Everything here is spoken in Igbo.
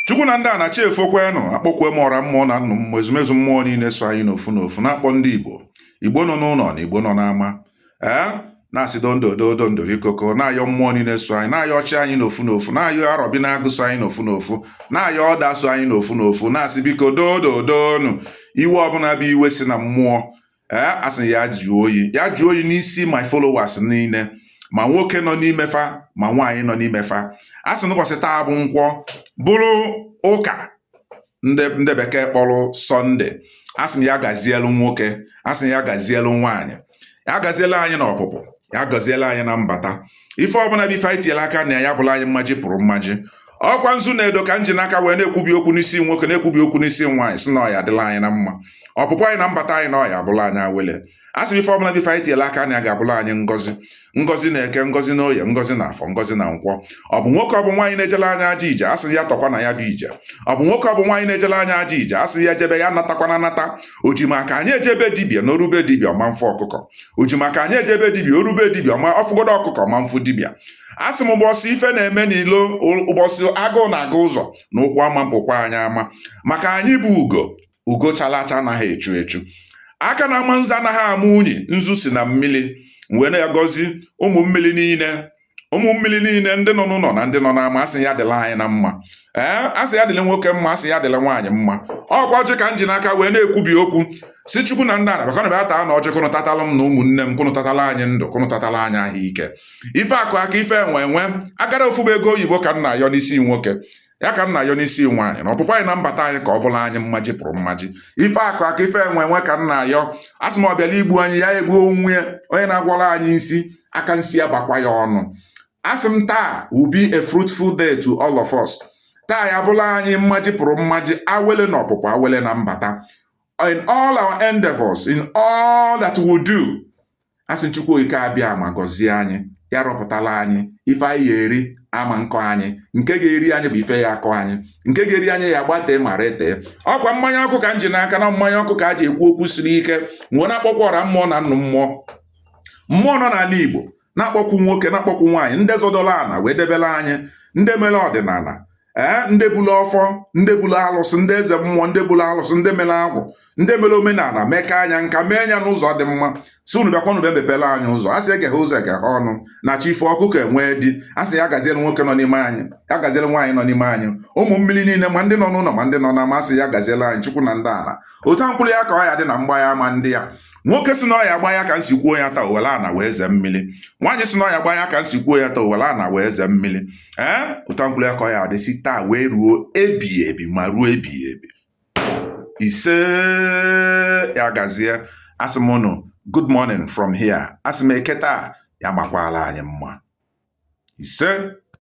Chukwu na ndị a na-achị efokwenụ. Akpọkwe m ọra mmụọ na nnụ mmụọ, ezumezu mmụọ niile so anyị n'ofu n'ofu, na-akpọ ndị Igbo, Igbo nọ n'ụlọ na Igbo nọ n'ama, ee, na-asị dondododo ndorikoko, na-ayọ mmụọ niile so anyị, na-ayọ ọchị anyị n'ofu n'ofu, na-ayọ arọbi na-agụ so anyị n'ofu n'ofu, na-ayọ ọda so anyị n'ofu n'ofu, na-asị biko dododonu, iwe ọbụla bụ iwe si na mmụọ, ee, asị ya jụọ oyi, ya jụọ oyi n'isi my followers niile, ma nwoke nọ n'ime fa ma nwaanyị nọ n'ime fa. A sị n'ụbọchị taa bụ nkwọ, bụrụ ụka ndị bekee kpọrọ Sunday, a sị m ya gazielu nwoke, a sị ya gazielu nwaanyị, ya gaziela anyị n'ọpụpụ, ya gaziela anyị na mbata. Ife ọbụla bụ ife anyị tinyere aka na ya bụla anyị mmaji pụrụ mmaji. Ọkwa nzu na-edo ka m ji n'aka wee na-ekwubi okwu n'isi nwoke, na-ekwubi okwu n'isi nwaanyị, sị na ọya adịla anyị na mma, ọpụpụ anyị na mbata anyị na ọya abụla anyị awele. A sị m ife ọbụla bụ ife anyị tinyere aka na ya ga-abụla anyị ngọzi, ngọzi na eke, ngọzi na oye, ngọzi na afọ, ngọzi na nkwọ. Ọ bụ nwoke, ọ bụ nwaanyị na-ejela anya aja ije, asị ya tọkwa na ya bụ ije. Ọ bụ nwoke, ọ bụ nwaanyị na-ejela anya aja ije, asị ya jebe, ya natakwa na nata. O ji maka anyị ejebe dibịa na orube dibịa ọma mfụ ọkụkọ. O ji maka anyị ejebe dibịa orube dibịa ọma ọfụgodo ọkụkọ ọma mfụ dibịa. Asị m ụbọchị ife na-eme n'ilo, ụbọchị agụụ na-aga ụzọ na ụkwụ ama mpụkwa anyị ama, maka anyị bụ ugo, ugo chalacha anaghị echu echu, aka na ama nzu anaghị ama unyi, nzu si na mmiri wee na-agọzi ụmụ mmiri niile, ụmụ mmiri niile, ndị nọ n'ụlọ na ndị nọ n'ama. Asị ya dịla anyị na mma, ee, asị ya dịla nwoke mma, asị ya dịla nwaanyị mma. Ọkwa ọjị ka m ji n'aka wee na-ekwubi okwu, si Chukwu na ndị ana bakana bịa taa na ọjị, kụnụ tatalụ m na ụmụnne m, kụnụ tatala anyị ndụ, kụnụ tatala anyị ahụ ike, ife akụ aka, ife enwe enwe, agara ofu bụ ego oyibo ka m na-ayọ n'isi nwoke, ya ka m na-ayọ n'isi nwaanyị, na ọpụpụ anyị na mbata anyị ka ọ bụla anyị mmaji pụrụ mmaji, ife akụ akụ, ife enwe enwe ka m na-ayọ. Asị m ọ bịala igbu anyị, ya egbuo onwe ya. Onye na-agwọrọ anyị isi aka nsi ya bakwa ya ọnụ. Asị m taa will be a fruitful day to all of us. Taa ya bụla anyị mmaji pụrụ mmaji, awele na ọpụpụ, awele na mbata, in all our endeavors, in all that we do. Asị Chukwu Okike abịa ma gọzie anyị, ya rọpụtala anyị ife anyị ga-eri ama nkọ anyị, nke ga-eri anyị bụ ife ya akọ anyị, nke ga-eri anyị ya gbatee ma retee. Ọkwa mmanya ọkụ ka m ji n'aka, na mmanya ọkụ ka a ji ekwu okwu siri ike, nwee na-akpọkwa ọra mmụọ na nnụ mmụọ, mmụọ nọ n'ala Igbo, na-akpọkwu nwoke, na-akpọkwu nwaanyị, ndị zọdọrọ ana wee debere anyị, ndị mere ọdịnala, ee, ndị bulu ọfọ, ndị bulu alụsị, ndị eze mmụọ, ndị bulu alụsị, ndị mere agwụ, ndị mere omenala, mee anya nka, mee ya n'ụzọ dị mma. Si unu bịakwanụ bịa mepere anyị ụzọ. A sị egeghe ụzọ, egeghe ọnụ na chi ife ọkụkọ enwee di. A sị ya gaziere nwoke nọ n'ime anyị, ya gaziere nwaanyị nọ n'ime anyị, ụmụ mmiri niile, ma ndị nọ n'ụlọ ma ndị nọ n'ama. Asị ya gaziere anyị, Chukwu na ndị ala otu a mkpụrụ ya ka ọ ya dị na mgba ya ama ndị ya. Nwoke si na ọ ya agba ya ka nsi kwuo ya taa, owele ana wee ze mmiri. Nwaanyị si na ọ ya agba ya ka nsi kwuo ya taa, owele ana wee ze mmiri. Ee, otu a mkpụrụ ya ka ọ ya dị si taa wee ruo ebighị ebi ma ruo ebighị ebi. Ise, ya gazie. Asị m unu good morning from here. Asị m eke taa ya makwala anyị mma. Ise.